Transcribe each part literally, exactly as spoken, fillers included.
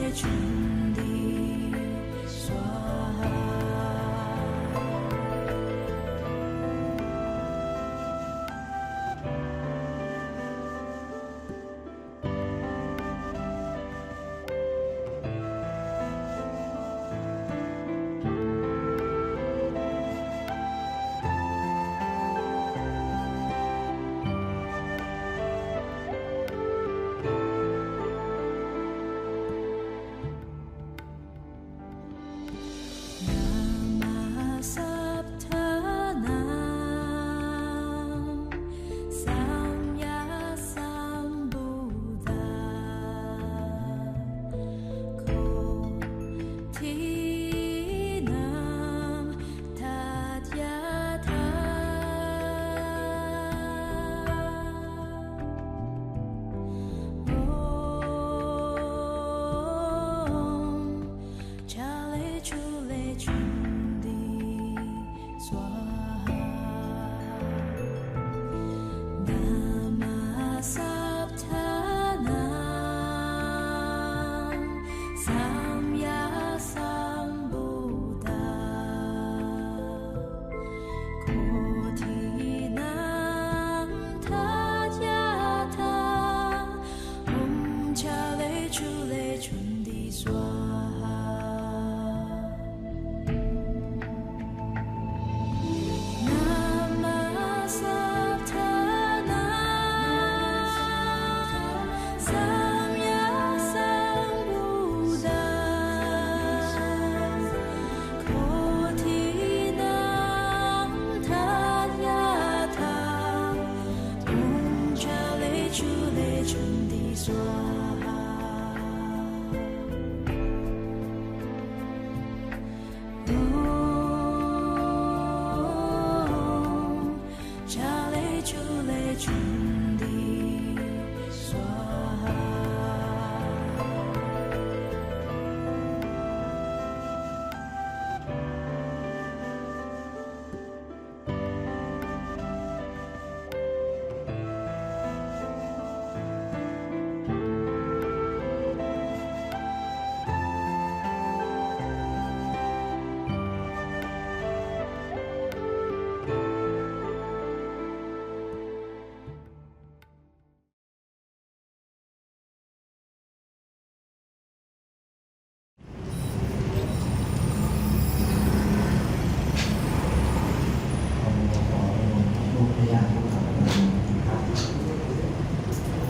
Chaledvaicundī svāhā. Namassatthanaṃ saṃyasambuddhaṃ, koṭīnaṃ tathāgataṃ. Om Chaledvaicundī svāhā. Namassatthanaṃ saṃyasambuddhaṃ, koṭīnaṃ tathāgataṃ. Om Chaledvaicundī svāhā. Namassatthanaṃ saṃyasambuddhaṃ, koṭīnaṃ tathāgataṃ. Om Chaledvaicundī svāhā. Om Chaledvaicundī svāhā.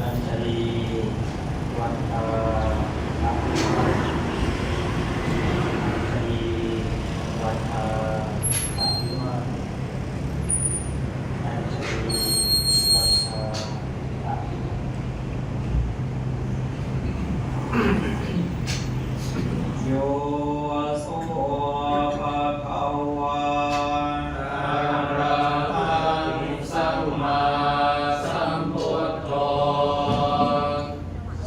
Anjali vatthāna abhivādetvā. Anjali vatthāna abhivādetvā. Anjali vatthāna abhivādetvā. Yo so bhagavā arahaṃ sammāsambuddho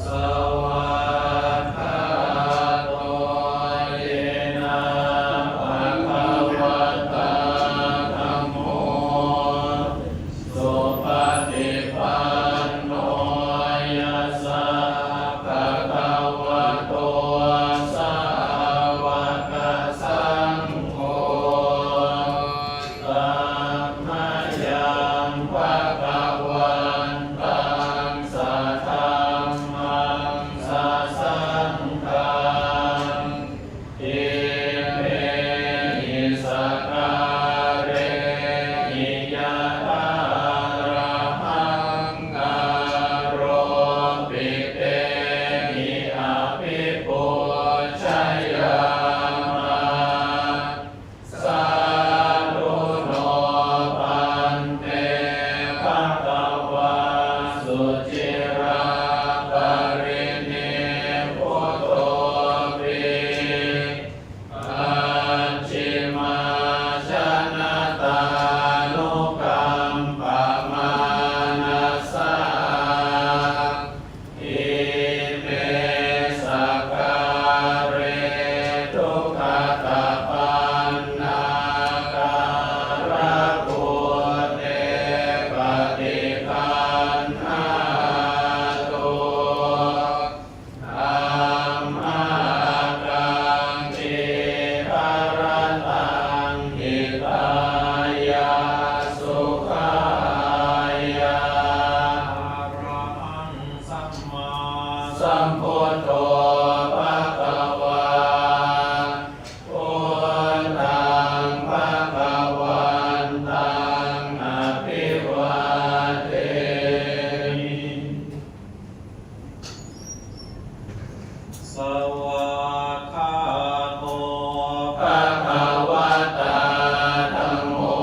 svākkhāto yena bhagavatā dhammo supaṭipanno yassa bhagavā Sambuddho bhagavā. Buddhaṃ bhagavantaṃ abhivādemi. Svākkhāto bhagavatā dhammo.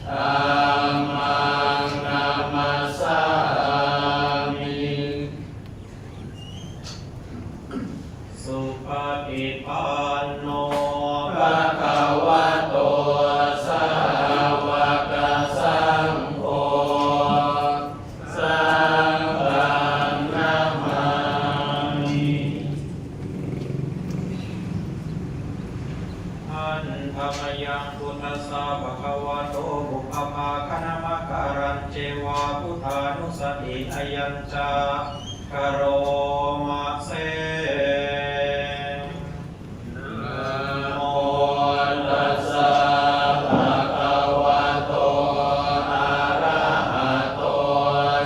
Dhammaṃ namassāmi. Supaṭipanno bhagavato sāvakasaṅgho. Saṅghaṃ namāmi. Handa mayaṃ buddhassa bhagavato pubbabhāganamakārañceva buddhānussatinayañca karoma se. Namo tassa bhagavato arahato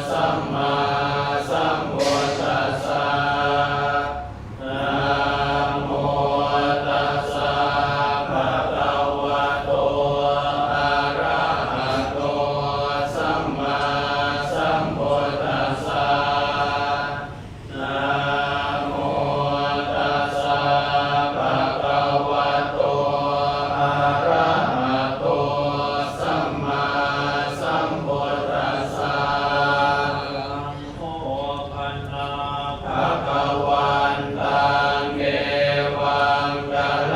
sammāsambuddhassa. Namo tassa bhagavato arahato sammāsambuddhassa. Namo tassa bhagavato arahato sammāsambuddhassa. Bhagavantaṃ evaṃ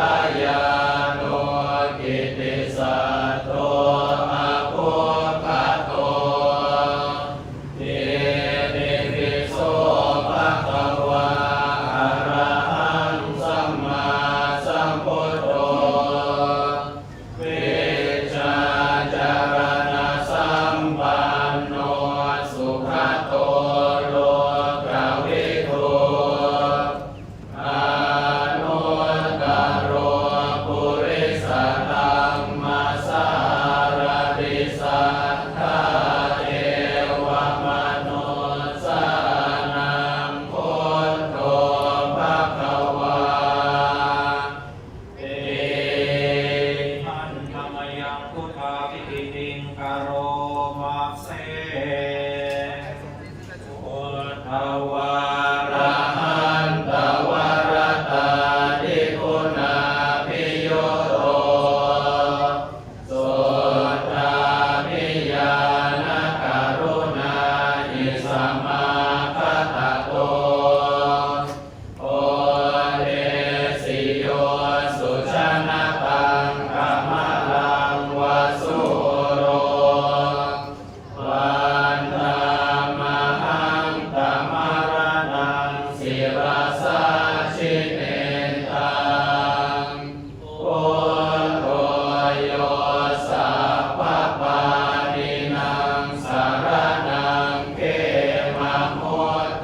kalyāṇo kittisaddo abbhuggato. Itipi so bhagavā arahaṃ sammāsambuddho vijjācaraṇasampanno sugato lokavidū anuttaro purisadammasārathi satthā devamanussānaṃ buddho bhagavā. Handa mayaṃ buddhābhigītiṃ karoma se. Buddhavarahaṃ taṃ varattādiguṇābhiyutto suddhābhiñāṇakaruṇāhi samāgatatto odesiyujujanataṃ kamalaṃ va sūro vandāmahaṃ tamaraṇaṃ sirasā jinendaṃ. Buddho yo sabbapāṇīnaṃ saraṇaṃ khemamut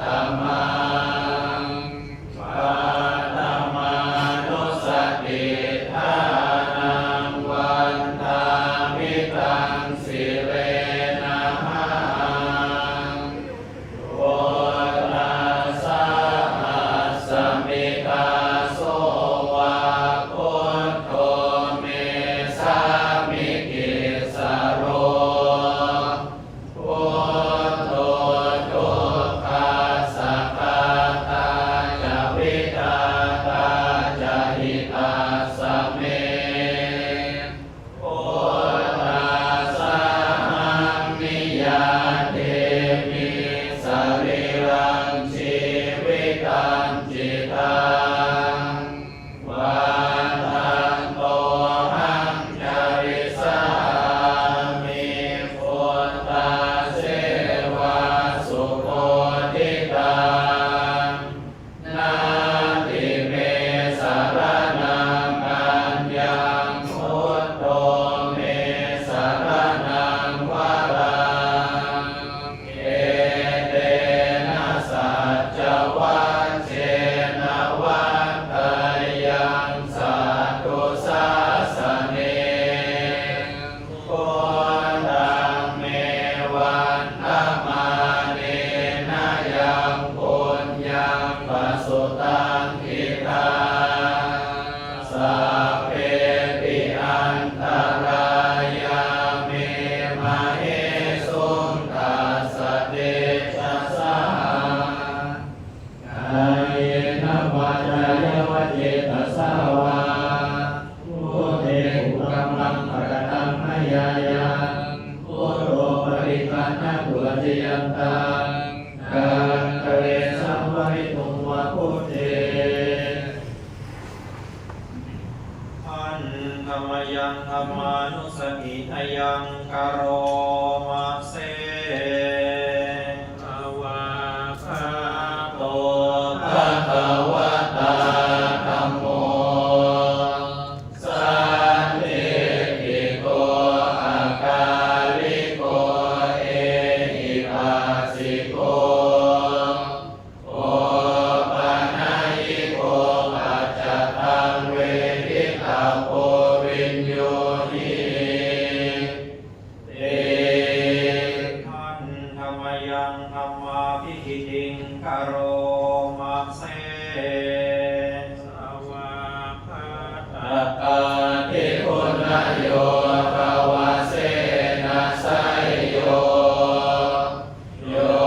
Dhammānussatinayaṃ karoma se. Svākkhāto bhagavatā dhammo, sandiṭṭhiko akāliko ehipassiko, opanayiko paccattaṃ veditabbo viññūhīti. Handa mayaṃ dhammābhigītiṃ karoma se. Svākkhātatādiguṇayogavasena seyyo, yo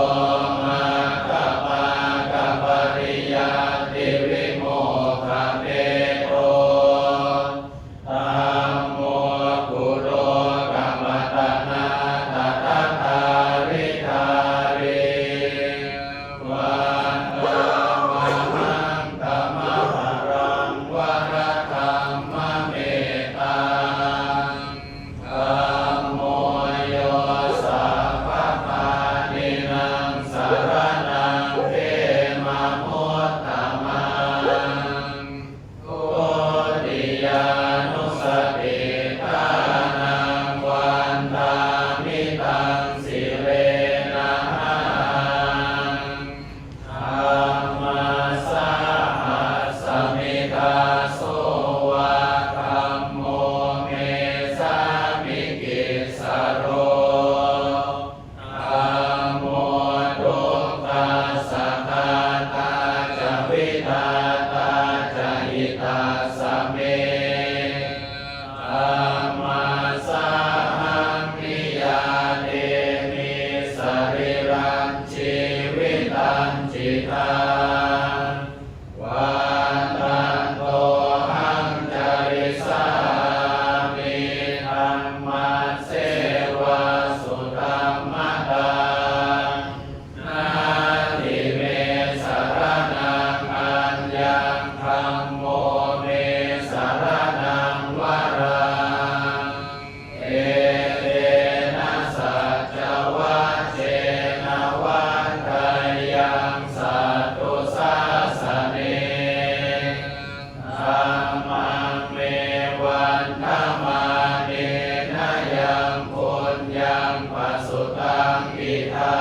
maggapākapariyattivimokkhabhedo, dhammo kulokapatanā tadadhāridhārī, vandāmahaṃ tamabharaṃ varadhammametaṃ. Dhammo yo sabbapāṇīnaṃ saraṇaṃ khemamuttamaṃ. Dutiyānussatiṭṭhānaṃ vandāmi taṃ sirenahaṃ. Dhammasāhasmi dāso va dhammo me sāmikissaro. Dhammo dukkhassa ghātā ca vidhātā ca hitassa me. Dhammassāhaṃ niyyādemi sarīrañjīvitañcidaṃ. Vandantohaṃ carissāmi dhammasseva sudhammataṃ. Natthi me saraṇaṃ aññaṃ, dhammo me saraṇaṃ varaṃ. Etena saccavajjena vaḍḍheyyaṃ satthu sāsane. Dhammaṃ me vandamānena yaṃ puññaṃ pasutaṃ idha,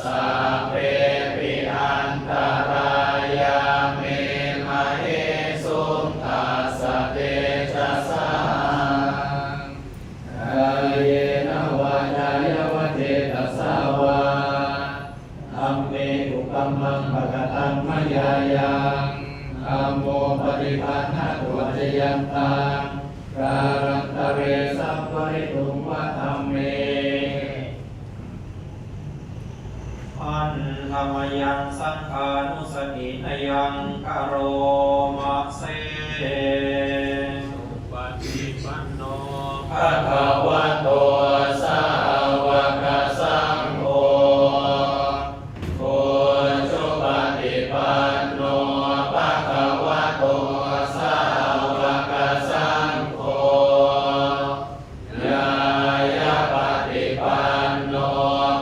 sabbepi antarāyā me māhesuṃ tassa tejasā. Kāyena vācāya va cetasā vā, dhamme kukammaṃ pakataṃ mayā yaṃ, dhammo paṭiggaṇhatu accayantaṃ, kālantare saṃvarituṃ va dhamme. Handa mayaṃ saṅghānussatinayaṃ karoma se. Supaṭipanno bhagavato sāvakasaṅgho, ujupaṭipanno bhagavato sāvakasaṅgho, ñāyapaṭipanno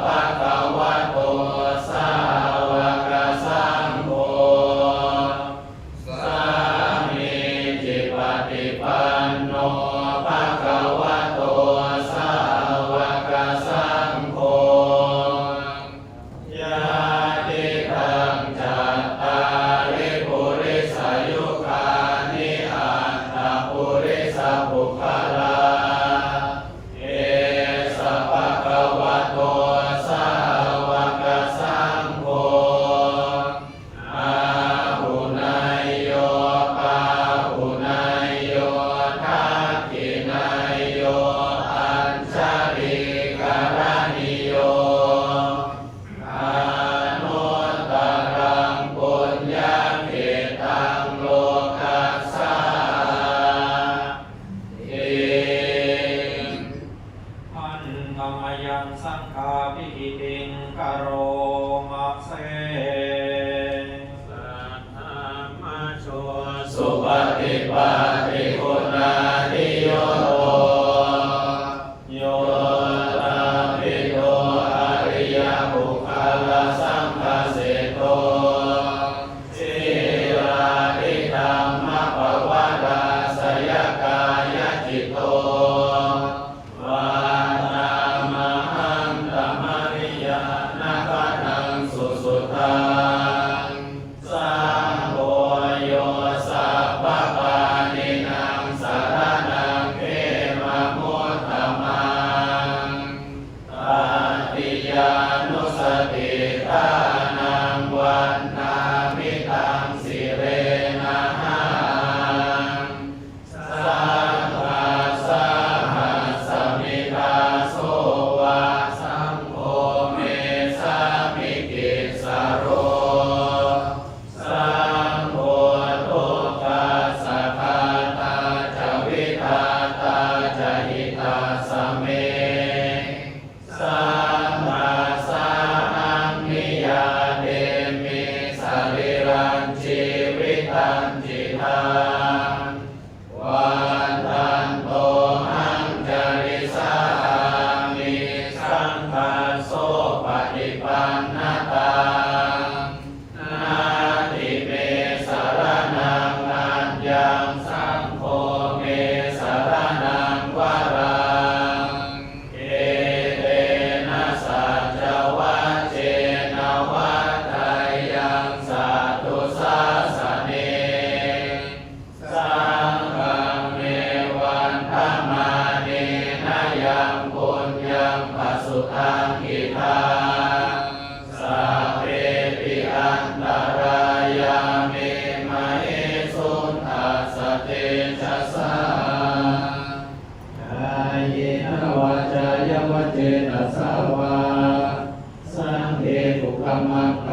bhagavato sāvakasaṅgho, sāmīcipaṭipanno bhagavato sāvakasaṅgho, yadidaṃ cattāri purisayugāni aṭṭha purisapuggalā, esa bhagavato sāvakasaṅgho, āhuneyyo pāhuneyyo dakkhiṇeyyo añjalikaraṇīyo, anuttaraṃ puññakkhettaṃ lokassāti. Handa mayaṃ saṅghābhigītiṃ karoma se. Saddhammajo supaṭipattiguṇādhiyo,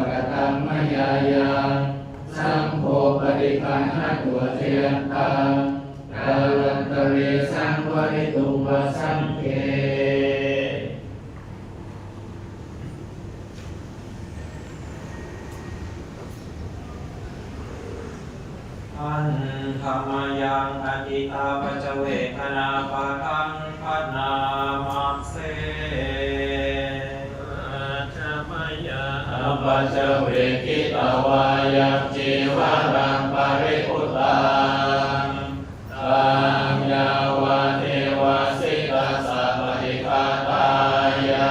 kataṃ mayā yaṃ saṅgho paṭiggaṇhatu accayantaṃ, kālantare saṃvarituṃ va saṅghe. Handa mayaṃ atītā paccavekkhaṇapāṭhaṃ bhaṇāma se. Ajja mayā apaccavekkhitvā yaṃ cīvaraṃ paribhuttaṃ, taṃ yāvadeva sītassa paṭighātāya,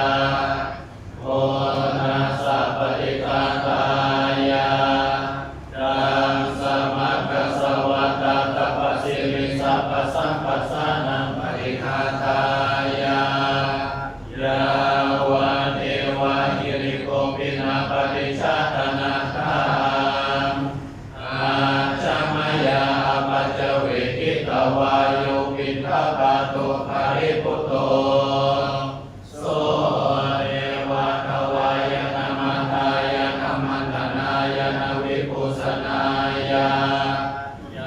uṇhassa paṭighātāya, taṃ samaggāsavatthakappasiriṃsapasamphassānaṃ paṭighātāya, yāvadeva hirikopinapaṭicchādanatthaṃ. Ajja mayā apaccavekkhitvā yo piṇḍapāto paribhutto, so eva davāya na madāya na maṇḍanāya na vibhūsanāya,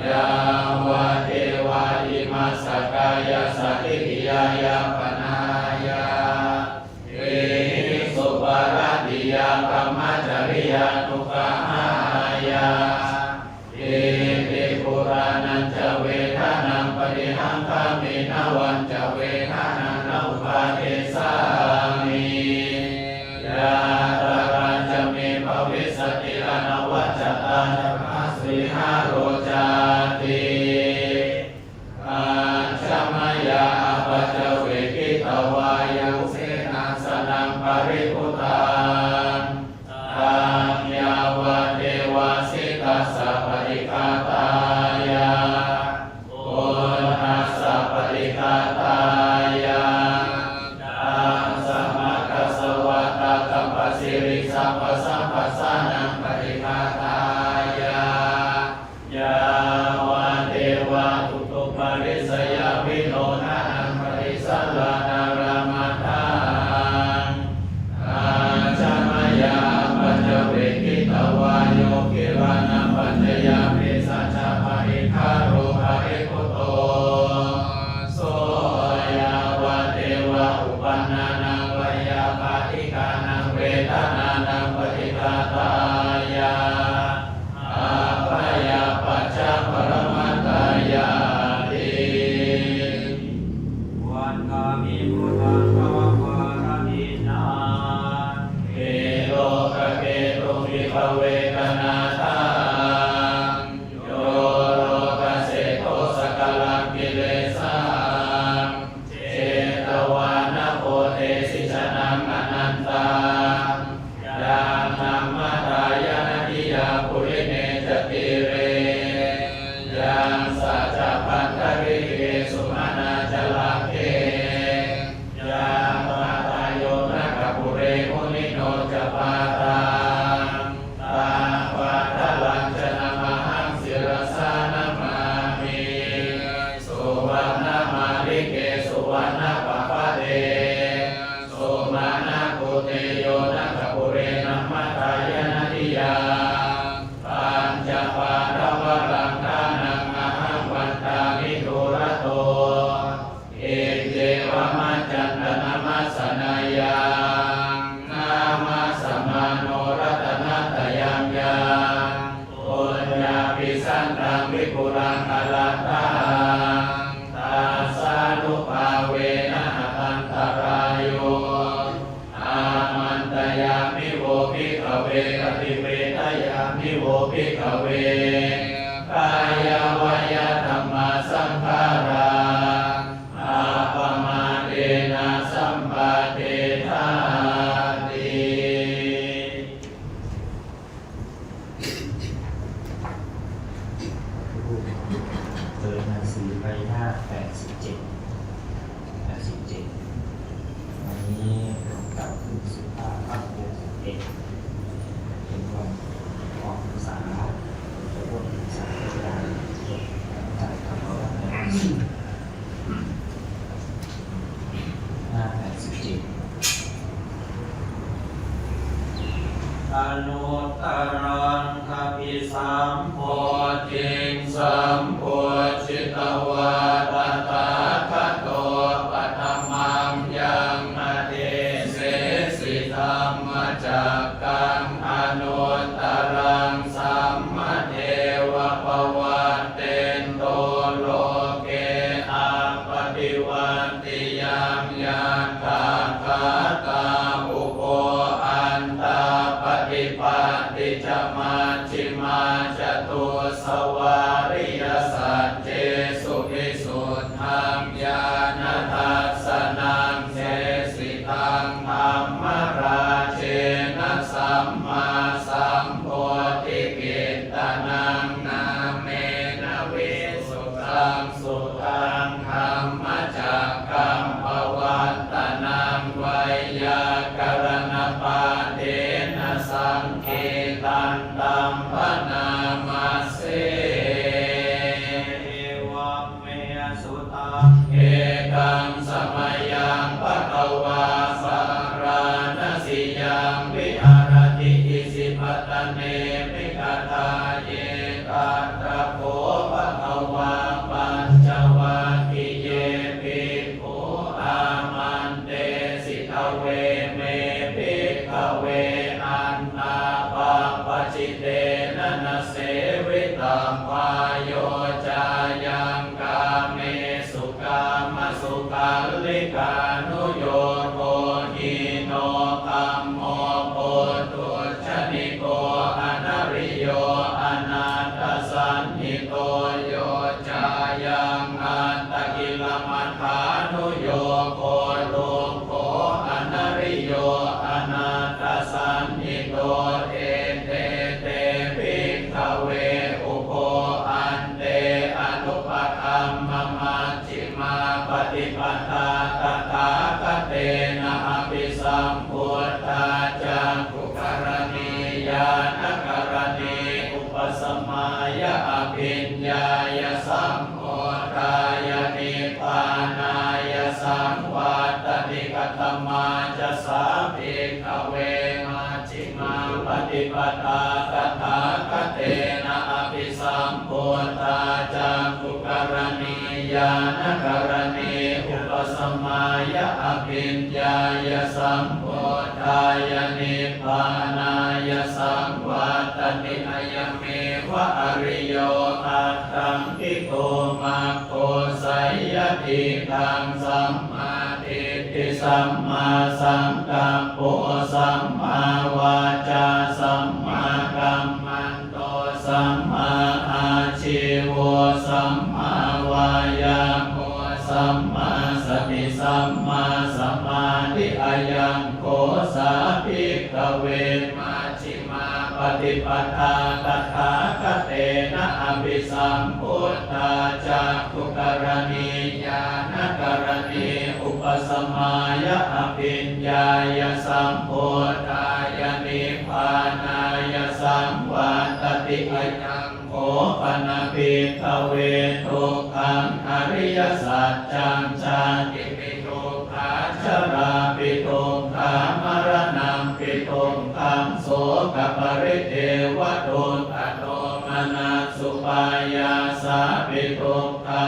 yāvadeva imassa kāyassa ṭhitiyā yāpanāya vihiṃsuparatiyā brahmacariyānuggahāya. Iti purāṇañca vedanaṃ paṭihaṅkhāmi navañca vedanaṃ na uppādessāmi. Yātrā ca me bhavissati anavajjatā ca phāsuvihāro cāti. Ajja mayā apaccavekkhitvā yo senāsanaṃ paribhuttaṃ, taṃ yāvadeva sītassa paṭighātāya, uṇhassa paṭighātāya, taṃ samaggāsavatthakappasiriṃsapasamphassānaṃ paṭighātāya, yāvadeva utuparissayavinodanaṃ paṭisallānārāmatthaṃ. Ajja mayā apaccavekkhitvā yo gilānapaccayabhesajjaparikkhāro paribhutto, so yāvadeva uppannānaṃ veyyābādhikānaṃ vedanānaṃ paṭighātāya, abyāpajjhaparamatāyāti. Vandāmi buddhaṃ savapāṇinaṃ, tilokaketuṃ vipravekanāthaṃ, yo lokassēto sakalaṃ kilesaṃ, jetvā na bodhesi janaṃ anantaṃ, yaṃ dhammadāyānadiyā purime ca tīre, yaṃ saccabandharike sumanā ca rāge, yaṃ pādayo nāgapure munino ca pādaṃ, taṃ pādalañcanamahaṃ sirasā namāmi. Suvaṇṇamālīke suvaṇṇapabbate, sumaṇakkute yo nāgapure dhammadāyānadiyā, pañcapāṇavaraṃ ṭhānaṃ ahaṃ vandāmi dūrato. Iccevam ajjhattanamassaneyyaṃ, namassamāno ratanattayaṃ yaṃ, puññābhisandaṃ vipulaṃ alatthaṃ, tassānubhāvena atantarāyo. Āmantayāmi vo bhikkhave, paṭivedayāmi vo bhikkhave, kāyāvayadhammasaṅkhārā, appamādena sampādetthāti. เปิดหนังสือไปหน้าแปดสิบเจ็ด แปดสิบเจ็ด วันนี้ตรงกับคืนสุภาพค่ำเดือนสิบเอ็ด เป็นวันออกพรรษา จะร่วมพรรษาก็ได้ จ่ายคำว่าในวันศุกร์ หน้าแปดสิบเจ็ด อะ anuttaraṃ abhisambodhiṃ sambujjhitvā tathāgato paṭhamaṃ yaṃ adesesi dhammacakkaṃ anuttaraṃ sammādeva pavattento loke appaṭivattiyaṃ yatthākkhātā ubho antā paṭipatti ca majjhimā catussavāriyasaccesu visuddhaṃ ñāṇadassanaṃ desitaṃ dhammarājena sammāsambodhikittanaṃ nāmena visuddhaṃ suttaṃ dhammacakkaṃ pavattanaṃ veyyākaraṇapāṭhena saṅgītantam bhaṇāma se. Evaṃ me sutaṃ. Ekaṃ samayaṃ bhagavā bārāṇasiyaṃ viharati isipatane migadāye. Tatra kho bhagavā pañcavaggiye bhikkhū āmantesi. Dveme bhikkhave antā pabbajitena na sevitabbā. Yo cāyaṃ kāmesu kāmasukhallikānuyogo hīno gammo pothujjaniko anariyo anatthasañhito. Yo cāyaṃ attakilamathānuyogo dukkho anariyo anatthasañhito. Ete te bhikkhave ubho ante anupagamma majjhimā paṭipadā tathāgatena abhisambuddhā cakkhukaraṇī ñāṇakaraṇī upasamāya abhiññāya sambodhāya nibbānāya saṃvattati. Katamā ca sā bhikkhave majjhimā paṭipadā tathāgatena abhisambuddhā cakkhukaraṇī ñāṇakaraṇī upasamāya abhiññāya sambodhāya nibbānāya saṃvattati? Ayameva ariyo aṭṭhaṅgiko maggo, seyyathīdaṃ: sammādiṭṭhi sammāsaṅkappo sammāvācā sammākammanto sammāājīvo sammāvāyāmo sammāsati sammāsamādhi. Ayaṃ kho sā bhikkhave majjhimā paṭipadā tathāgatena abhisambuddhā cakkhukaraṇī ñāṇakaraṇī upasamāya abhiññāya sambodhāya nibbānāya saṃvattati. Ayaṃ kho pana bhikkhave dukkhaṃ ariyasaccaṃ. Jātipi dukkhā jarāpi dukkhā maraṇampi dukkhaṃ sokaparidevadukkhadomanassupāyāsāpi dukkhā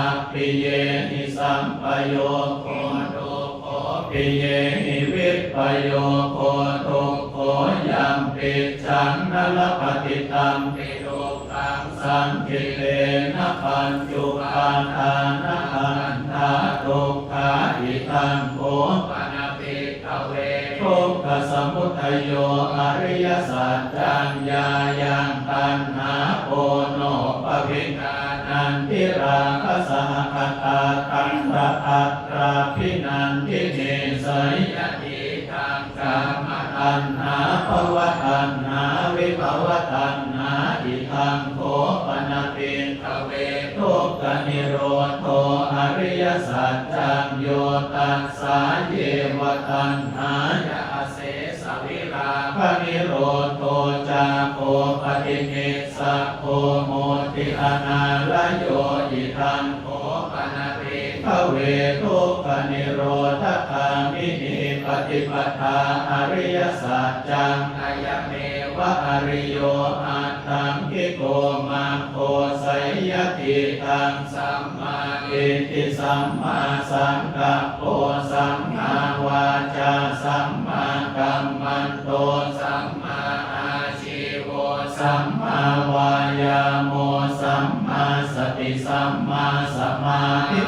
appiyehi sampayogo dukkho piyehi vippayogo dukkho yampicchaṃ na labhati tampi dukkhaṃ saṅkhittena pañcupādānakkhandhā dukkhā. Idaṃ kho pana bhikkhave dukkhasamudayo ariyasaccaṃ. Yāyaṃ taṇhā ponobbhavikā nandirāgasahagatā tatra tatrābhinandinī, seyyathīdaṃ: kāmataṇhā bhavataṇhā vibhavataṇhā. Idaṃ kho pana bhikkhave dukkhanirodho ariyasaccaṃ. Yo tassāyeva taṇhāya asesavirāganirodho cāgo paṭinissaggo mutti anālayo. Idaṃ kho pana bhikkhave dukkhanirodhagāminī paṭipadā ariyasaccaṃ. Ayame ariyo aṭṭhaṅgiko maggo, seyyathīdaṃ: sammādiṭṭhi sammāsaṅkappo sammāvācā sammākammanto sammāājīvo sammāvāyāmo sammāsati sammāsamādhi.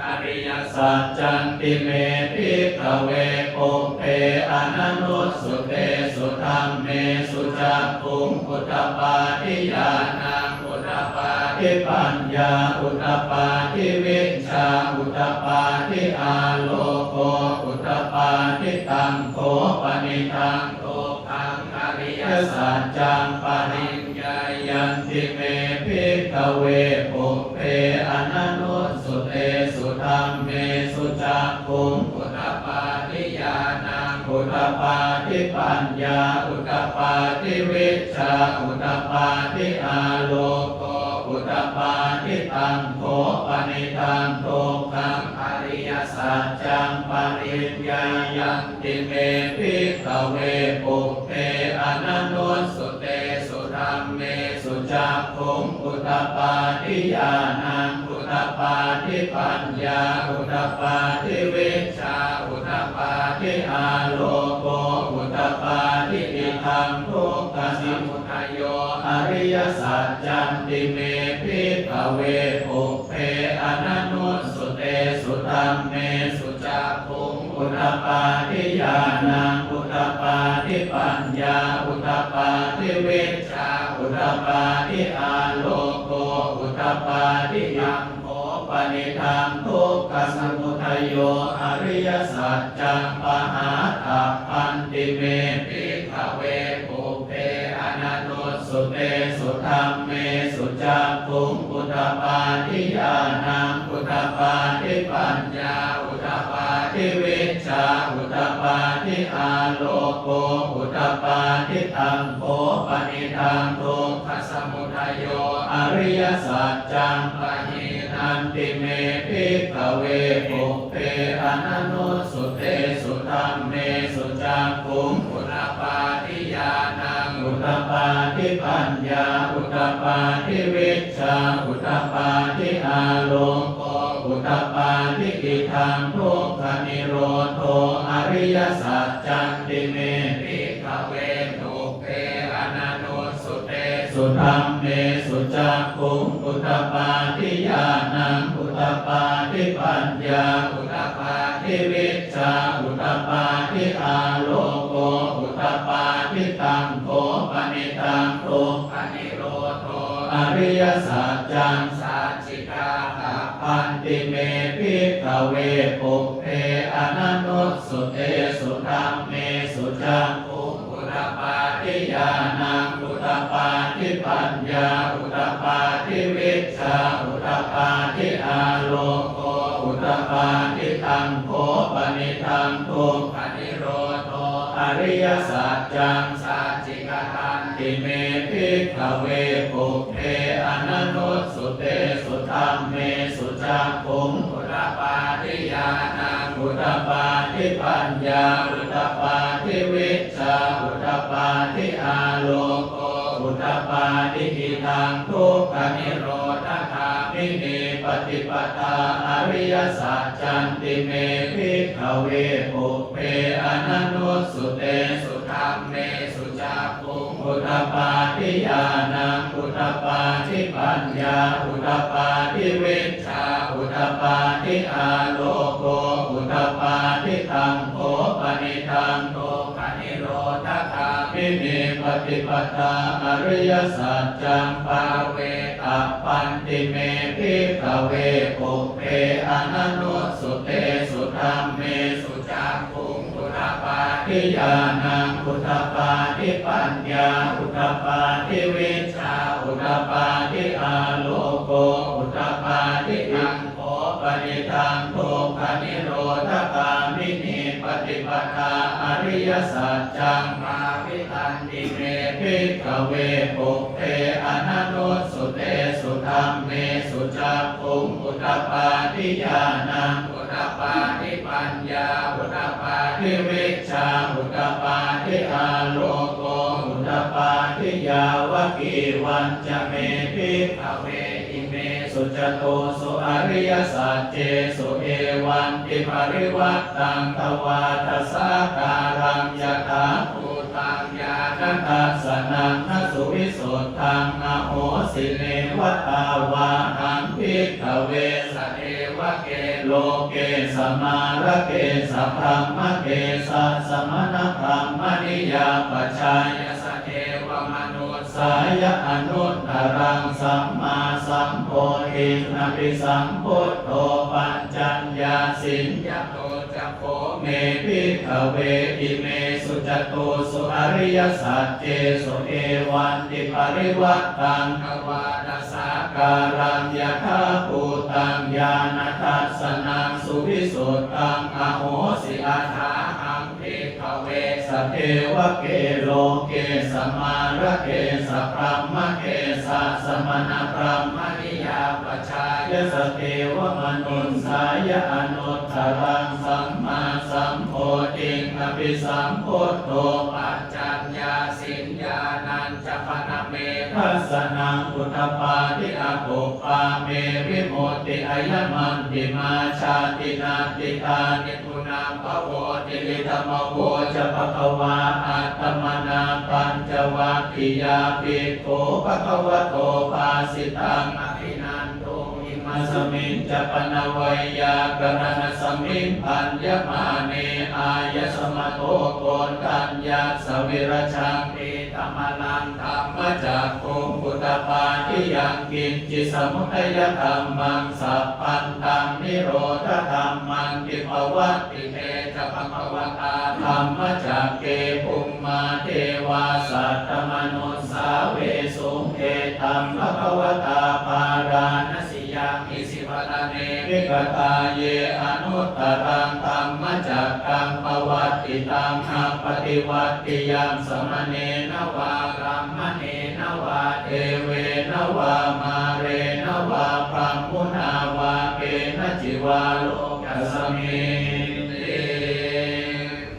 Ariyasaccanti me bhikkhave pubbe ananussutesu dhammesu cakkhuṃ udapādi ñāṇaṃ udapādi paññā udapādi vijjā udapādi āloko udapādi. Taṃ kho panidaṃ dukkhaṃ ariyasaccaṃ pariññeyyanti me bhikkhave pubbe ananussutesu dhammesu cakkhuṃ udapādi ñāṇaṃ udapādi paññā udapādi vijjā udapādi āloko udapādi. Taṃ kho panidaṃ dukkhaṃ ariyasaccaṃ pariññeyyanti me bhikkhave pubbe ananussutesu dhammesu cakkhuṃ udapādi ñāṇaṃ udapādi paññā udapādi vijjā udapādi āloko udapādi. Idaṃ dukkhasamudayo ariyasaccanti me bhikkhave pubbe ananussutesu dhammesu cakkhuṃ udapādi ñāṇaṃ udapādi paññā udapādi vijjā udapādi āloko udapādi. Taṃ kho panidaṃ dukkhasamudayo ariyasaccaṃ pahātabbanti me bhikkhave pubbe ananussutesu dhammesu cakkhuṃ udapādi ñāṇaṃ udapādi paññā udapādi vijjā udapādi āloko udapādi. Taṃ kho panidaṃ dukkhasamudayo ariyasaccaṃ pahīnanti me bhikkhave pubbe ananussutesu dhammesu cakkhuṃ udapādi ñāṇaṃ udapādi paññā udapādi vijjā udapādi āloko udapādi. Idaṃ dukkhanirodho ariyasaccanti me bhikkhave pubbe ananussutesu dhammesu cakkhuṃ udapādi ñāṇaṃ udapādi paññā udapādi vijjā udapādi āloko udapādi. Taṃ kho panidaṃ dukkhanirodho ariyasaccaṃ sacchikātabbanti me bhikkhave pubbe ananussutesu dhammesu cakkhuṃ udapādi ñāṇaṃ udapādi paññā udapādi vijjā udapādi āloko udapādi. Taṃ kho panidaṃ dukkhanirodho ariyasaccaṃ sacchikatanti me bhikkhave pubbe ananussutesu dhammesu cakkhuṃ udapādi ñāṇaṃ udapādi paññā udapādi vijjā udapādi āloko udapādi. Idaṃ dukkhanirodhagāminī paṭipadā ariyasaccanti me bhikkhave pubbe ananussutesu dhammesu cakkhuṃ udapādi ñāṇaṃ udapādi paññā udapādi vijjā udapādi āloko udapādi. Taṃ kho panidaṃ dukkhanirodhagāminī paṭipadā ariyasaccaṃ pāvetabbanti me bhikkhave pubbe ananussutesu dhammesu cakkhuṃ udapādi ñāṇaṃ udapādi paññā udapādi vijjā udapādi āloko udapādi. Taṃ kho panidaṃ dukkhanirodhagāminī paṭipadā ariya ariyasaccaṃ bhāvitanti me bhikkhave pubbe ananussutesu dhammesu cakkhuṃ udapādi ñāṇaṃ udapādi paññā udapādi vijjā udapādi āloko udapādi. Yāvakīvañca me bhikkhave imesu catūsu ariyasaccesu evantiparivaṭṭaṃ dvādasākāraṃ yathābhūtaṃ ñāṇadassanaṃ na suvisuddhaṃ ahosi, neva tāvāhaṃ bhikkhave sadevake loke samārake sabrahmake sassamaṇabrāhmaṇiyā pajāya sadevamanussāya anuttaraṃ sammāsambodhiṃ abhisambuddho paccaññāsiṃ. Yato ca kho me bhikkhave imesu catūsu ariyasaccesu evantiparivaṭṭaṃ dvādasākāraṃ yathābhūtaṃ ñāṇadassanaṃ suvisuddhaṃ ahosi, athāhaṃ bhikkhave sadevake loke samārake sabrahmake sassamaṇabrāhmaṇiyā pajāya sadevamanussāya anuttaraṃ sammāsambodhiṃ abhisambuddho paccaññāsiṃ. Ñāṇañca pana me dassanaṃ udapādi, akuppā me vimutti, ayamantimā jāti, natthidāni punabbhavoti. Idamavoca bhagavā. Attamanā pañcavaggiyā bhikkhū bhagavato bhāsitaṃ abhinanduṃ. Imasmiñca pana veyyākaraṇasmiṃ bhaññamāne āyasmato koṇḍaññassa virajaṃ pītamalaṃ dhammacakkhuṃ udapādi: yaṅkiñci samudayadhammaṃ sabbantaṃ nirodhadhammanti. Pavattite ca bhagavatā dhammacakke bhummā devā saddamanussāvesuṃ: etaṃ bhagavatā Bārāṇasiyaṃ isipatane migadāye anuttaraṃ dhammacakkaṃ pavattitaṃ appaṭivattiyaṃ samaṇena vā brāhmaṇena vā devena vā mārena vā brahmunā vā kenaci vā lokasminti.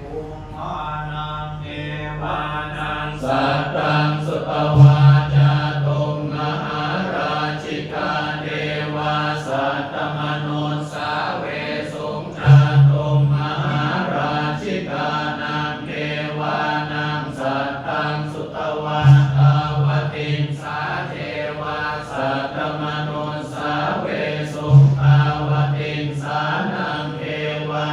Bhummānaṃ devānaṃ saddaṃ sutvā cātummahārājikā devā saddamanussāvesuṃ. Cātummahārājikānaṃ devānaṃ saddaṃ sutvā tāvatiṃsā devā saddamanussāvesuṃ. Tāvatiṃsānaṃ devā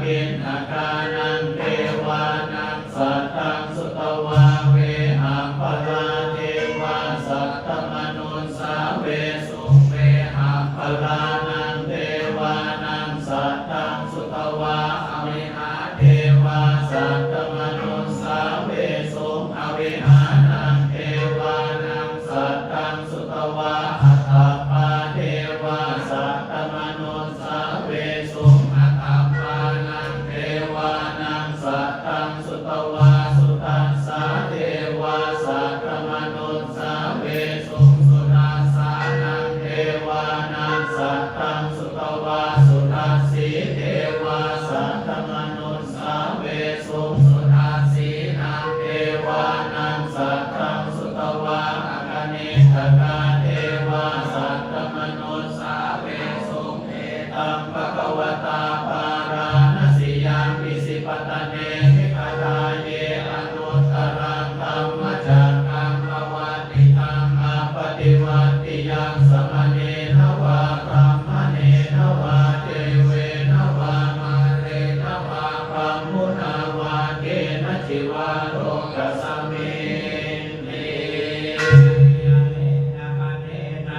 Piṇḍakānaṃ devānaṃ saddaṃ sutvā, vehapphalā devā saddamanussāvesuṃ. Vehapphalānaṃ devānaṃ saddaṃ sutvā, avihā devā saddamanussāvesuṃ. Avihānaṃ devānaṃ saddaṃ sutvā, atappā devā saddamanussāvesuṃ. Atappānaṃ devānaṃ saddaṃ sutvā, sudassā devā saddamanussāvesuṃ. Sudassānaṃ devānaṃ saddaṃ sutvā, sudassī devā saddamanussāvesuṃ. Sudassīnaṃ devānaṃ saddaṃ sutvā, akaniṭṭhakā devā saddamanussāvesuṃ. Etaṃ bhagavatā bārāṇasiyaṃ isipatane migadāye anuttaraṃ dhammacakkaṃ pavattitaṃ appaṭivattiyaṃ samaṇena vā brāhmaṇena vā devena vā mārena vā brahmunā vā kenaci vā lokasminti.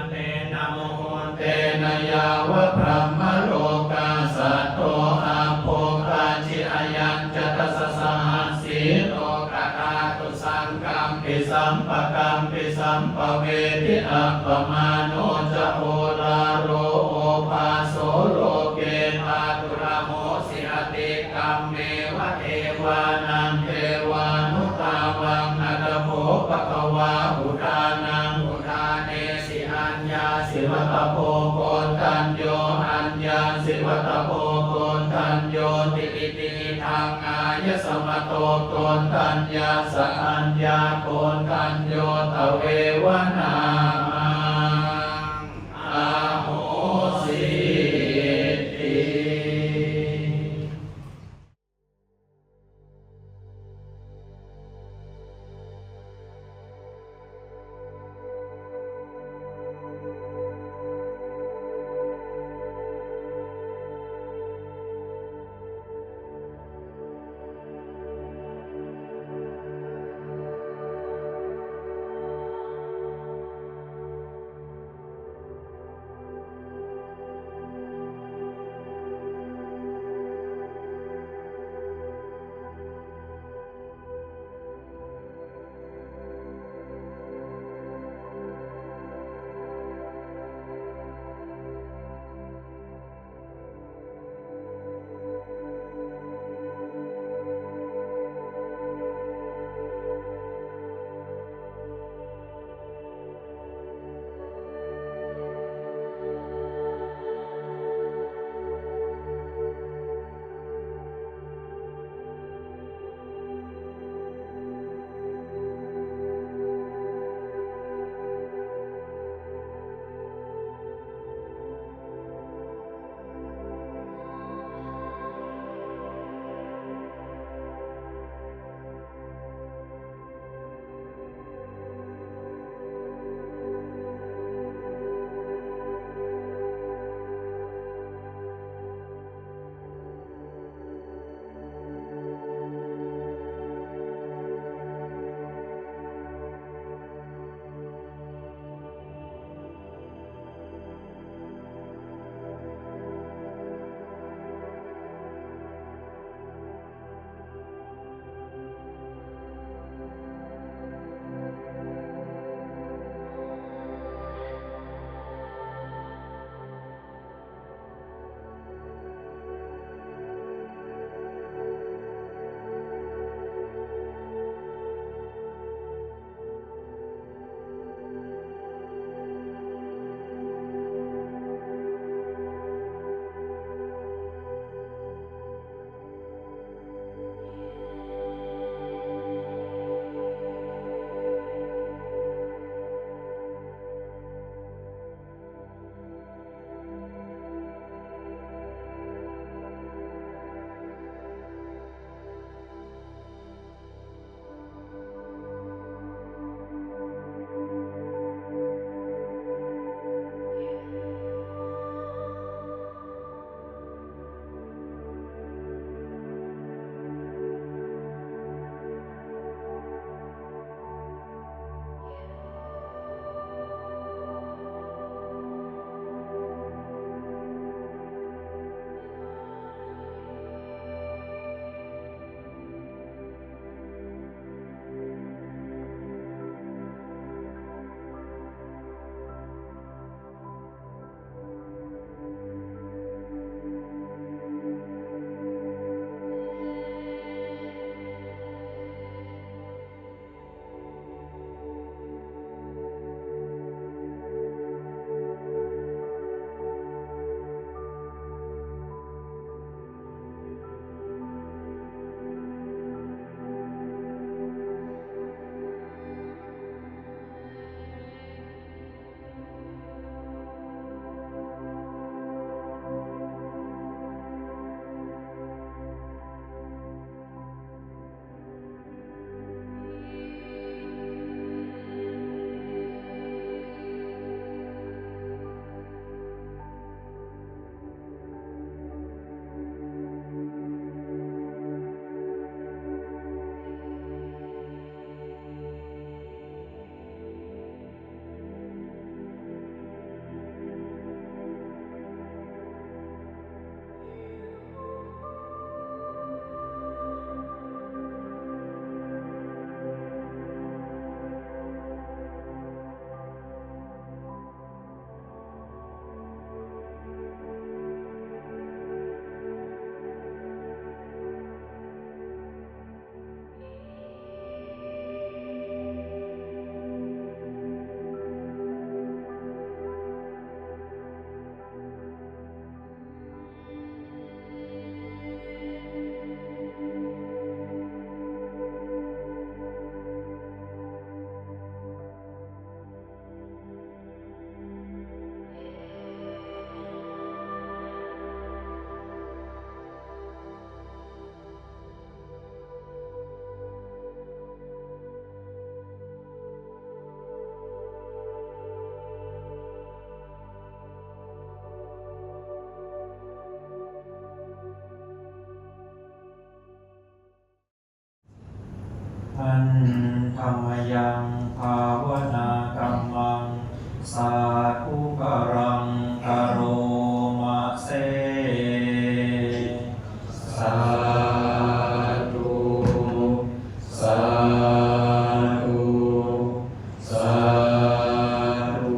Tena muhuttena yāva brahmalokā saddo abbhuggacchi. Ayañca dasasahassī lokadhātu saṅkampi sampakampi sampavedhi. Appamāṇo ca oḷāro obhāso loke pāturahosi, atikkammeva devānaṃ devānubhāvaṃ. Atha kho bhagavā udānaṃ udāne si: Aññāsi vata bho koṇḍañño, aññāsi vata bho koṇḍaññoti. Itihidaṃ āyasmato koṇḍaññassa aññākoṇḍañño tveva nāmaṃ ahosīti. Handa mayaṃ bhāvanākammaṃ sādhukaraṃ karoma se. Sādhu, sādhu, sādhu.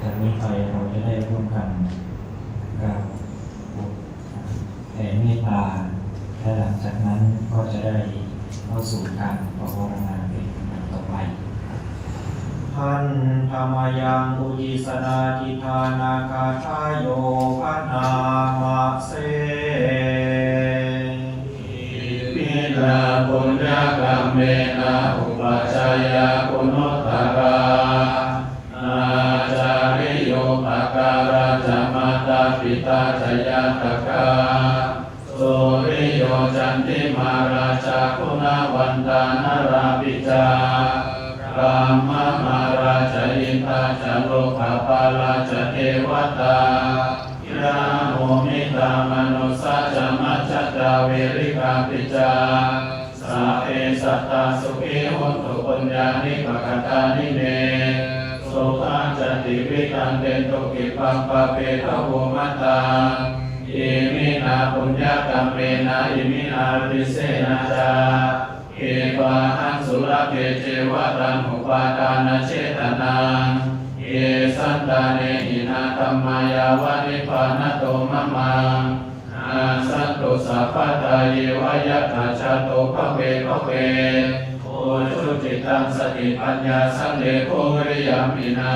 จากนี้ไปเราจะได้ร่วมกันกล่าว แผ่เมตตา และหลังจากนั้นก็จะได้เข้าสู่การปวารณาเป็นลำดับต่อไป Handa mayaṃ ujjhānādhiṭṭhānagāthāyo bhaṇāma se. Iminā puññakammena upajjhāyā guṇuttarā ācariyūpakārā ca mātā pitā ca ñātakā suriyo candimā rājā guṇavantā narāpi ca brahmamārā ca indā ca lokapālā ca devatā yamo mittā manussā ca majjhattā verikāpi ca sabbe sattā sukhī hontu puññāni pakatāni me sukhā ca tividhaṃ dentu khippaṃ pāpetha vomataṃ. Iminā puññakammena iminā uddisena ca khippāhaṃ sulabhe ceva taṇhupādānachedanaṃ ye santāne hinā dhammā yāva nibbānato mamaṃ nassantu sabbadā yeva yattha jāto bhave bhave. Ujucittaṃ satipaññā sallekho viriyamhinā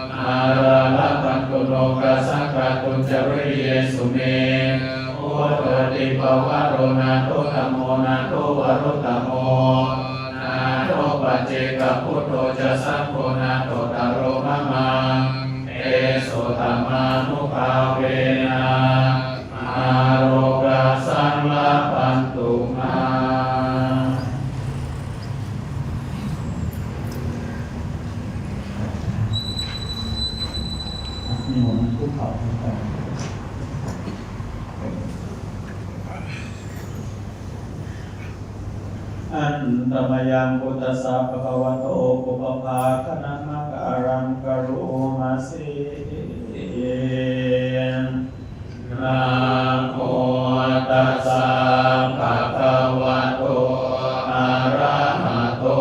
mārā labhantu nokāsaṃ kātuñca viriyesu me. Buddho tipavaro nātho dhammo nātho varuttamo nātho paccekabuddho ca saṅgho nāthottaro mamaṃ tesottamānubhāvena mārokāsaṃ labhantu mā. นิมนต์คุกเข่าพร้อมกัน Handa mayaṃ buddhassa bhagavato pubbabhāganamakāraṃ karoma se. Namo tassa bhagavato arahato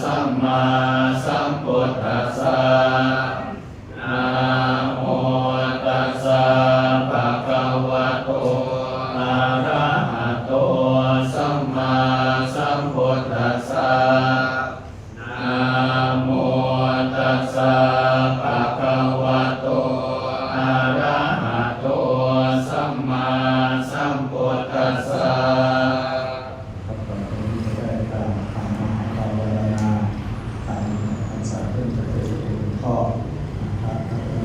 sammāsambuddhassa. Namo tassa bhagavato arahato sammāsambuddhassa. Namo tassa bhagavato arahato sammāsambuddhassa. ครับ ต่อไปนี้จะได้กล่าวคำมหาภาวนา ตามพรรษาเพิ่งจะเกิดเป็นข้อ นะครับ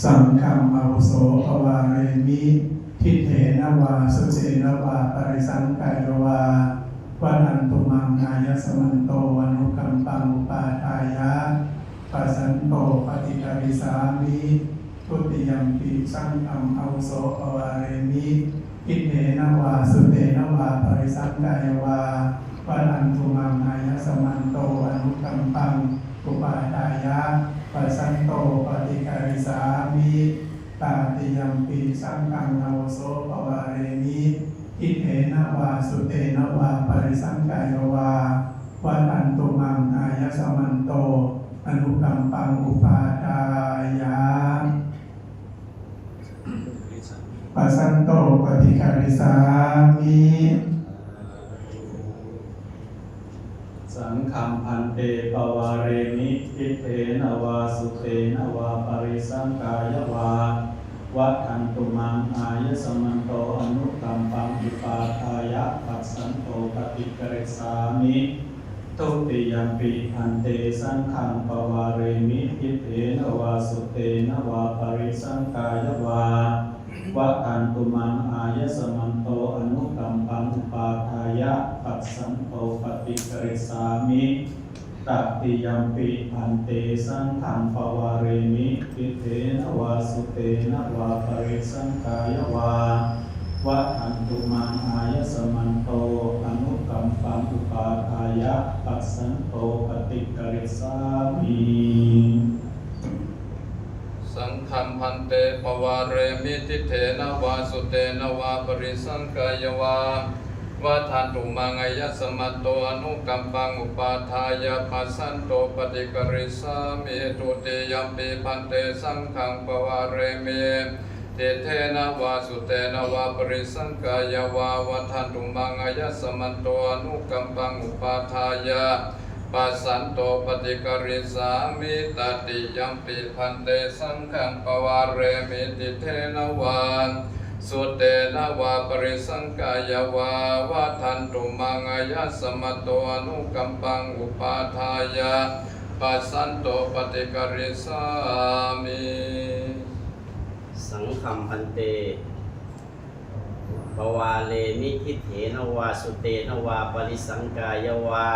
Saṅghaṃ āvuso pavāremi diṭṭhena vā sutena vā parisaṅkāya vā vadantu maṃ āyasmanto anukampaṃ upādāya passanto paṭikarissāmi. Dutiyampi saṅghaṃ āvuso pavāremi diṭṭhena vā sutena vā parisaṅkāya vā vadantu maṃ āyasmanto anukampaṃ upādāya passanto paṭikarissāmi. Tatiyampi saṅghaṃ āvuso pavāremi diṭṭhena vā sutena vā parisaṅkāya vā vadantu maṃ āyasmanto anukampaṃ upādāya passanto paṭikarissāmi. Saṅghaṃ bhante pavāremi diṭṭhena vā sutena vā parisaṅkāya vā vadantu maṃ āyasmanto anukampaṃ upādāya passanto paṭikarissāmi. Dutiyampi bhante saṅghaṃ pavāremi diṭṭhena vā sutena vā parisaṅkāya vā vadantu maṃ āyasmanto anukampaṃ upādāya passanto paṭikarissāmi. Tatiyampi bhante saṅghaṃ pavāremi diṭṭhena vā sutena vā parisaṅkāya vā vaḍḍhantu maṃ āyasmanto anukampaṃ upādāya passanto paṭikarissāmi. Saṅghaṃ bhante pavāremi diṭṭhena vā sutena vā parisaṅkāya vā. Vaḍḍhantu maṃ āyasmanto anukampaṃ upādāya passanto paṭikarissāmi. Dutiyampi bhante saṅghaṃ pavāremi diṭṭhena vā sutena vā parisaṅkāya vā. Vaḍḍhantu maṃ āyasmanto anukampaṃ upādāya passanto paṭikarissāmi. Tatiyampi bhante saṅghaṃ pavāremi diṭṭhena vā sutena vā parisaṅkāya vā. Vaḍḍhantu maṃ āyasmanto anukampaṃ upādāya passanto paṭikarissāmi. Saṅghaṃ bhante pavāremi diṭṭhena vā sutena vā parisaṅkāya vā.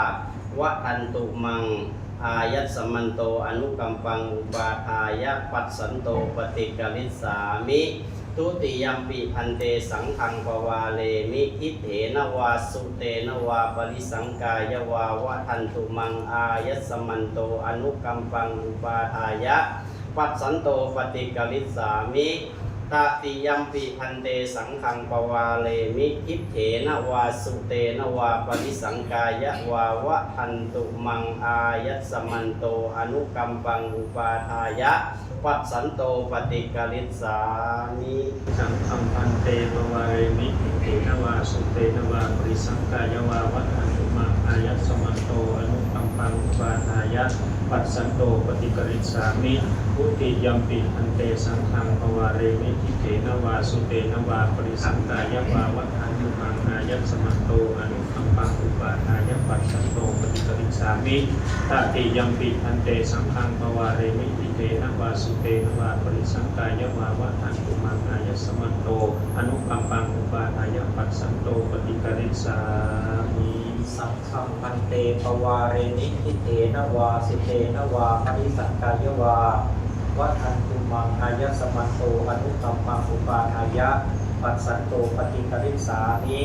Vaḍḍhantu maṃ āyasmanto anukampaṃ upādāya passanto paṭikarissāmi. Dutiyampi bhante saṅghaṃ pavāremi diṭṭhena vā sutena vā parisaṅkāya vā. Vaḍḍhantu maṃ āyasmanto anukampaṃ upādāya passanto paṭikarissāmi. Tatiyampi bhante saṅghaṃ pavāremi diṭṭhena vā sutena vā parisaṅkāya vā. Vaḍḍhantu maṃ āyasmanto anukampaṃ upādāya passanto paṭikarissāmi. Saṅghaṃ bhante pavāremi diṭṭhena vā sutena vā parisaṅkāya vā. Vaḍḍhantu maṃ āyasmanto anukampaṃ upādāya passanto paṭikarissāmi. Dutiyampi bhante saṅghaṃ pavāremi diṭṭhena vā sutena vā parisaṅkāya vā. Vaḍḍhantu maṃ āyasmanto anukampaṃ upādāya passanto paṭikarissāmi. Tatiyampi bhante saṅghaṃ pavāremi diṭṭhena vā sutena vā parisaṅkāya vā. Vaḍḍhantu maṃ āyasmanto anukampaṃ upādāya passanto paṭikarissāmi. Saṅghaṃ bhante pavāremi diṭṭhena vā sutena vā parisaṅkāya vā. Vaḍḍhantu maṃ āyasmanto anukampaṃ upādāya passanto paṭikarissāmi.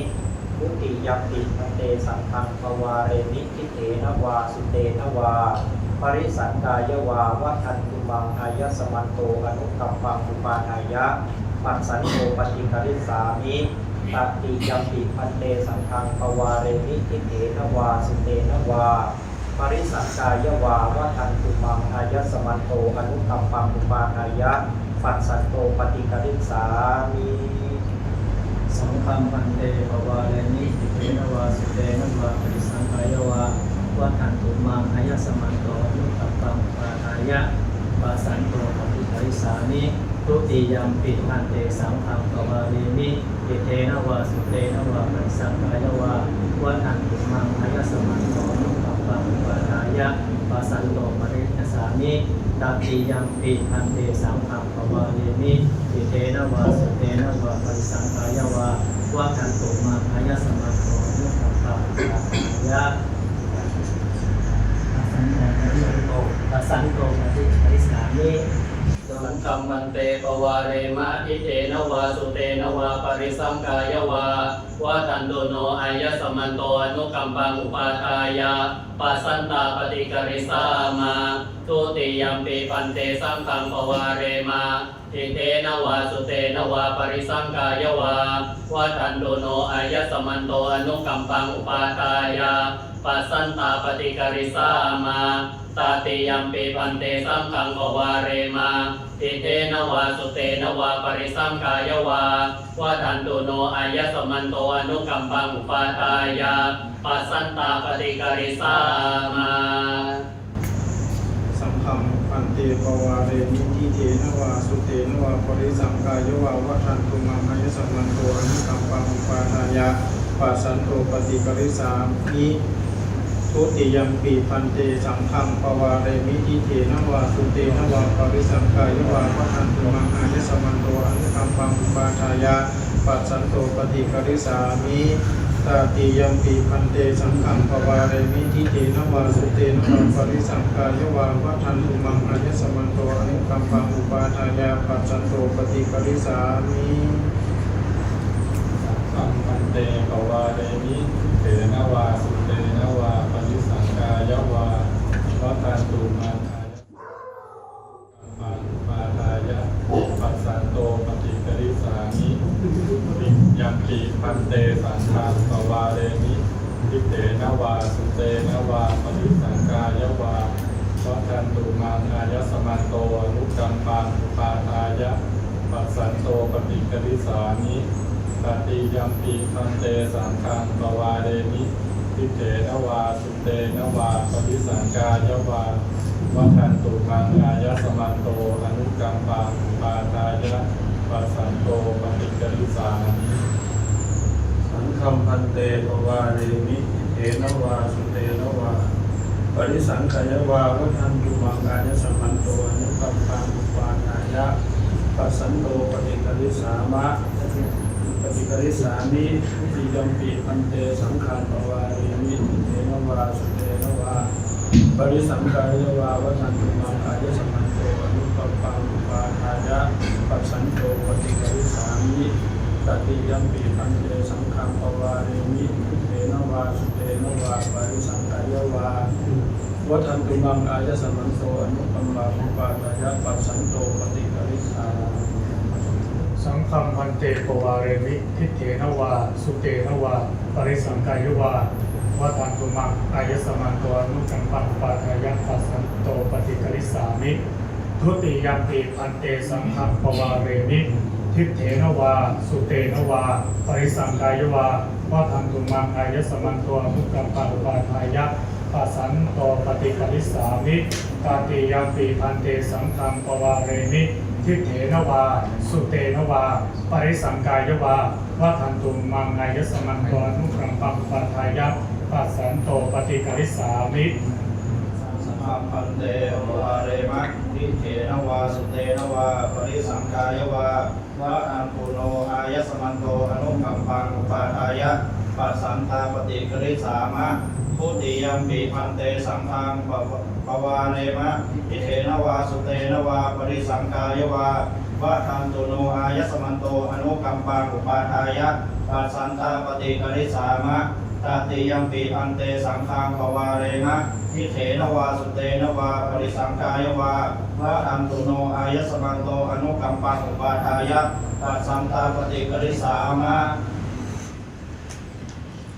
Dutiyampi bhante saṅghaṃ pavāremi diṭṭhena vā sutena vā parisaṅkāya vā. Vaḍḍhantu maṃ āyasmanto anukampaṃ upādāya passanto paṭikarissāmi. Tatiyampi bhante saṅghaṃ pavāremi diṭṭhena vā sutena vā parisaṅkāya vā. Vaḍḍhantu maṃ āyasmanto anukampaṃ upādāya passanto paṭikarissāmi. Saṅghaṃ bhante pavāremi diṭṭhena vā sutena vā parisaṅkāya vā. Vaḍḍhantu maṃ āyasmanto anukampaṃ upādāya passanto paṭikarissāmi. Dutiyampi bhante saṅghaṃ pavāremi diṭṭhena vā sutena vā parisaṅkāya vā. Vaḍḍhantu maṃ āyasmanto anukampaṃ upādāya passanto paṭikarissāmi. Tatiyampi bhante saṅghaṃ pavāremi diṭṭhena vā sutena vā parisaṅkāya vā. Vaḍḍhantu maṃ āyasmanto anukampaṃ upādāya passanto paṭikarissāmi. Saṅghaṃ bhante pavārema diṭṭhena vā sutena vā parisaṅkāya vā. Vaḍḍhantu no āyasmanto anukampaṃ upādāya passantā paṭikarissāma. Dutiyampi bhante saṅghaṃ pavārema diṭṭhena vā sutena vā parisaṅkāya vā. Vaḍḍhantu no āyasmanto anukampaṃ upādāya passantā paṭikarissāma. Tatiyampi bhante saṅghaṃ pavārema diṭṭhena vā sutena vā parisaṅkāya vā. Vaḍḍhantu no āyasmanto anukampaṃ upādāya passantā paṭikarissāma. Saṅghaṃ bhante pavāremi diṭṭhena vā sutena vā parisaṅkāya vā. Vaḍḍhantu maṃ āyasmanto anukampaṃ upādāya passanto paṭikarissāmi. Dutiyampi bhante saṅghaṃ pavāremi diṭṭhena vā sutena vā parisaṅkāya vā. Vaḍḍhantu maṃ āyasmanto anukampaṃ upādāya passanto paṭikarissāmi. Tatiyampi bhante saṅghaṃ pavāremi diṭṭhena vā sutena vā parisaṅkāya vā. Vaḍḍhantu maṃ āyasmanto anukampaṃ upādāya passanto paṭikarissāmi. Bhante pavāremi diṭṭhena vā sutena vā parisaṅkāya vā vadantu maṃ āyasmanto upādāya passanto paṭikarissāmi. Dutiyampi bhante saṅghaṃ pavāremi diṭṭhena vā sutena vā parisaṅkāya vā vadantu maṃ āyasmanto anukampaṃ upādāya passanto paṭikarissāmi. Tatiyampi bhante saṅghaṃ pavāremi diṭṭhena vā sutena vā parisaṅkāya vā vadantu maṃ āyasmanto anukampaṃ upādāya passanto paṭikarissāmi. Saṅghaṃ bhante pavāremi diṭṭhena vā sutena vā parisaṅkāya vā vadantu maṃ āyasmanto anukampaṃ upādāya passanto paṭikarissāma, paṭikarissāmi. Dutiyampi bhante saṅghaṃ pavāremi diṭṭhena vā sutena vā parisaṅkāya vā vadantu maṃ āyasmanto anukampaṃ upādāya passanto paṭikarissāmi. Tatiyampi bhante saṅghaṃ pavāremi diṭṭhena vā sutena vā parisaṅkāya vā vadantu maṃ āyasmanto anukampaṃ upādāya passanto paṭikarissāmi. Saṅghaṃ bhante pavāremi diṭṭhena vā sutena vā parisaṅkāya vā vadantu maṃ āyasmanto anukampaṃ upādāya passanto paṭikarissāmi. Dutiyampi bhante saṅghaṃ pavāremi diṭṭhena vā sutena vā parisaṅkāya vā vadantu maṃ āyasmanto anukampaṃ upādāya passanto paṭikarissāmi. Tatiyampi bhante saṅghaṃ pavāremi diṭṭhena vā sutena vā parisaṅkāya vā vadantu maṃ āyasmanto anukampaṃ upādāya passanto paṭikarissāmi. Saṅghaṃ bhante pavārema diṭṭhena vā sutena vā parisaṅkāya vā vadantu no āyasmanto anukampaṃ upādāya passantā paṭikarissāma. Dutiyampi bhante saṅghaṃ pava- pavārema diṭṭhena vā sutena vā parisaṅkāya vā vadantu no āyasmanto anukampaṃ upādāya passantā paṭikarissāma. Tatiyampi bhante saṅghaṃ pavārema diṭṭhena vā sutena vā parisaṅkāya vā vadantu no āyasmanto anukampaṃ upādāya passantā paṭikarissāma.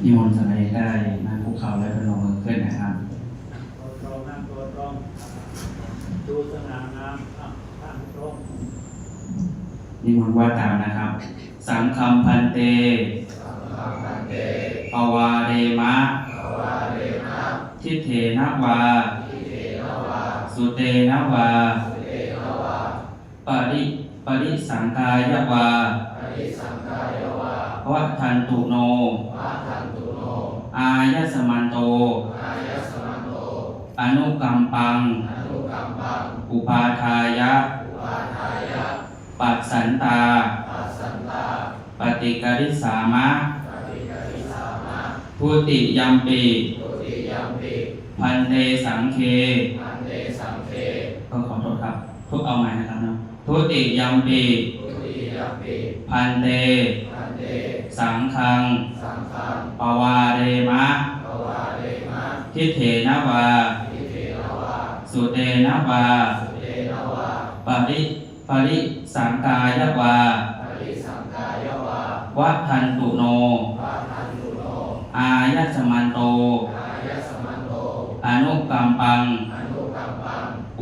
นิมนต์สามเณรได้นั่งคุกเข่าและพนมมือขึ้นนะครับ ตัวตรงนั่งตัวตรง ดูสง่างาม อ่ะ ตั้งตรง นิมนต์ว่าตามนะครับ Saṅghaṃ bhante pavārema diṭṭhena vā sutena vā pari- parisaṅkāya vā vadantu no āyasmanto anukampaṃ upādāya passantā paṭikarissāma. Dutiyampi bhante saṅghe ก็ขอโทษครับ ทุกเอาใหม่นะครับเนาะ Dutiyampi bhante saṅghaṃ pavārema diṭṭhena vā sutena vā pari- parisaṅkāya vā vadantu no āyasmanto anukampaṃ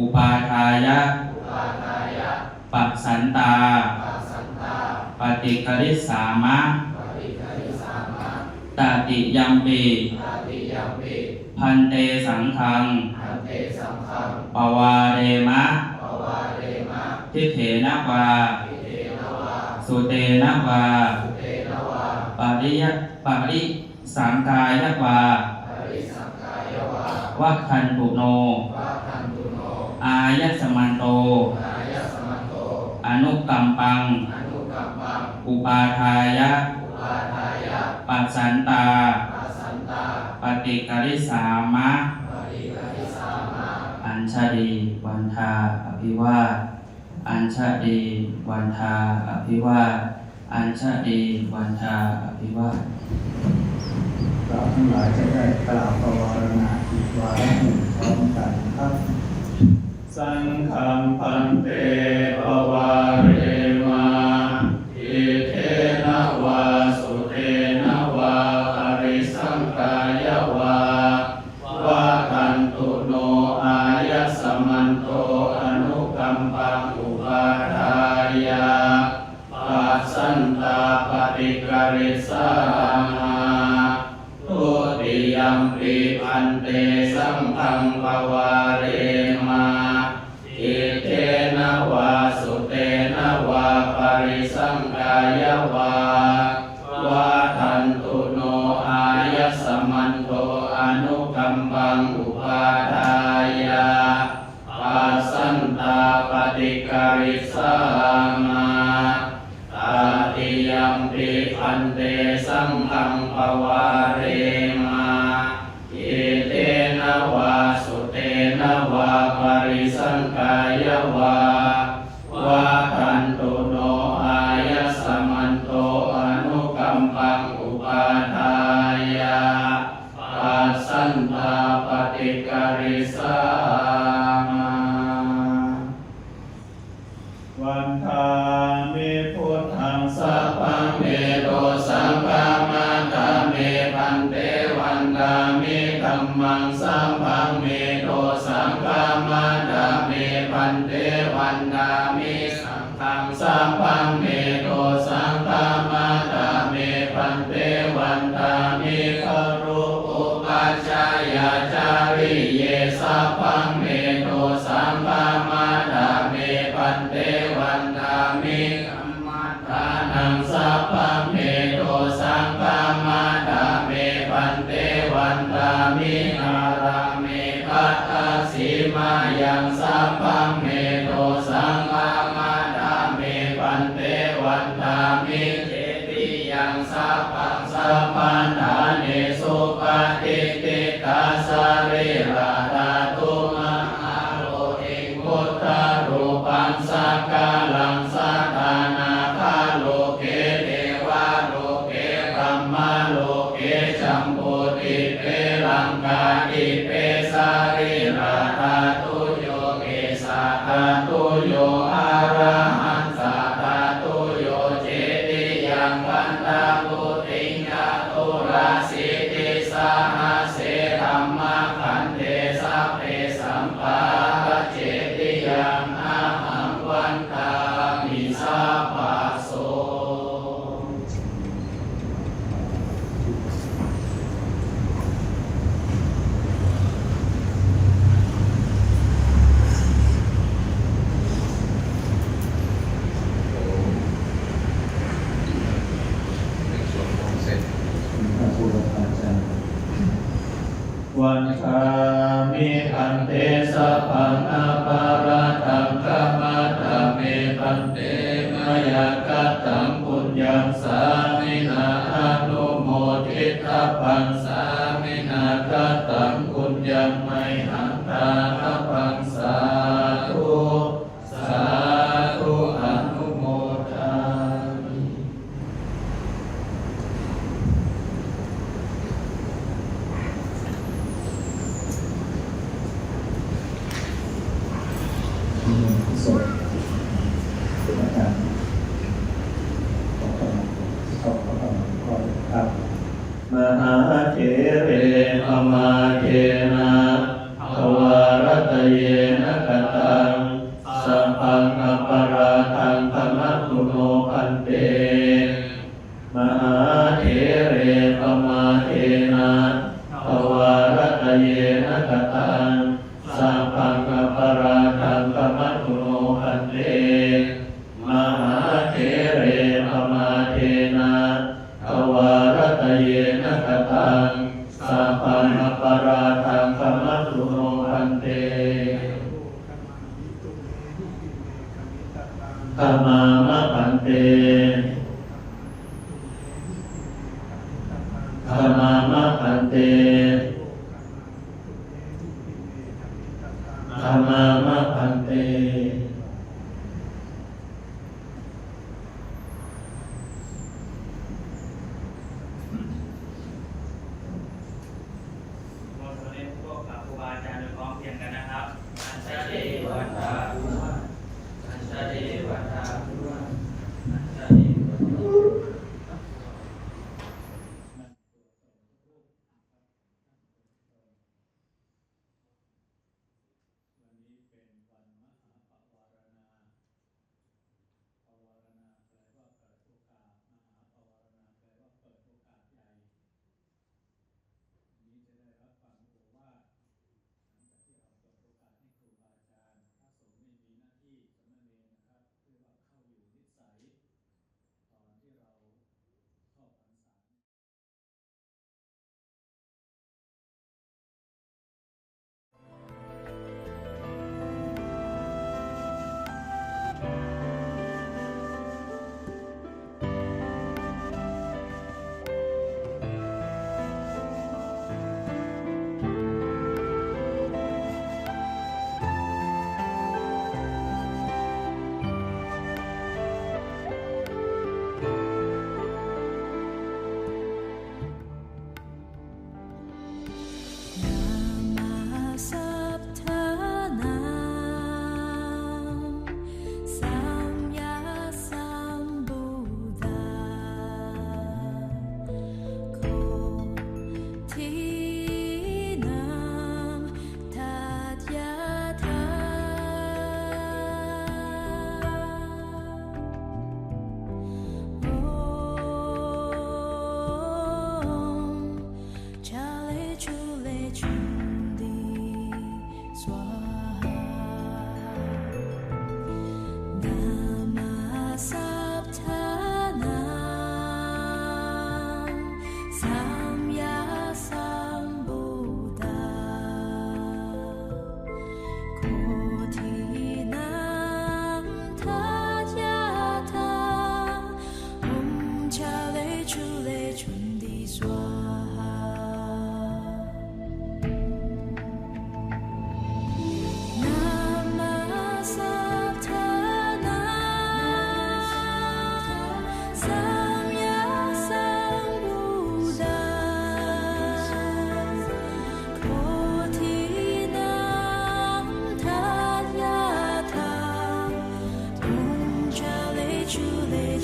upādāya passantā paṭikarissāma. Tatiyampi bhante saṅghaṃ pavārema diṭṭhena vā sutena vā pariya- parisaṅkāya vā vadantu no āyasmanto anukampaṃ upādāya passantā paṭikarissāma. อัญชลีวันทาอภิวาท อัญชลีวันทาอภิวาท Añjalikandhā abhivādanā. เราทั้งหลายจะได้กล่าวปวารณาอีกวาระหนึ่งพร้อมกันครับ Saṅghaṃ bhante pavārema, iddhena vā sutena vā parisaṅkāya vā, vadantu no āyasmanto anukampaṃ upādāya, passantā paṭikarissāma. Dutiyampi bhante saṅghaṃ pavārema, iddhena vā sutena vā parisaṅkāya vā, vadantu no āyasmanto anukampaṃ upādāya, passantā paṭikarissāma. Tatiyampi bhante saṅghaṃ pavārema, iddhena vā sutena vā parisaṅkāya vā, vadantu no āyasmanto anukampaṃ upādāya, passantā paṭikarissāma. Vandāmi buddhaṃ sabbaṃ me dosaṃ khamatha me bhante. Vandāmi dhammaṃ sabbaṃ me dosaṃ khamatha me bhante. Vandāmi saṅghaṃ sabbaṃ me dosaṃ khamatha me bhante. Vandāmi garu upajjhāyācariye sabbaṃ me dosaṃ khamatha me bhante. Vandāmi dhammaddhānaṃ sabbaṃ me dosaṃ khamatha me bhante. Vandāmi ārāme khatasīmāyaṃ sabbaṃ me dosaṃ khamatha me bhante. Vandāmi cetiyaṃ sabbaṃ sabbaṭṭhānesu patiṭṭhitā sarīradhātu mahābodhiṃ buddharūpaṃ sakalaṃ sadā nāgaloke devaloke brahmaloke jambudīpe laṅkādīpe sarīradhātuyo kesādhātuyo arahaṃ sādhātuyo cetiyaṃ gandhakuṭiṃ caturāsītisahasse dhammakkhandhe sabbe sampā cetiyaṃ ahaṃ vandāmi sabbaso. วัน Vandāmi bhante sabbaṃ aparādhaṃ khamatha me bhante, mayā kataṃ puññaṃ sāminā anumoditabbaṃ, sāminā kataṃ puññaṃ mayhaṃ dātabbaṃ, sādhu. Sādhu anumodāmi. นิมนต์พระสงฆ์ อาจารย์ ขอขมา ขอขมาหลวงพ่อด้วยครับ Mahāthere pamādena dvārattayena kataṃ sabbaṃ aparādhaṃ khamatu no bhante. Mahāthere pamādena dvārattayena kataṃ sabbaṃ aparādhaṃ khamatu no bhante. Mahāthere pamādena dvārattayena kataṃ sabbaṃ aparādhaṃ khamatu no bhante. Khamāma bhante. Khamāma bhante. Khamāma bhante.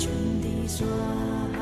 Candī svāhā.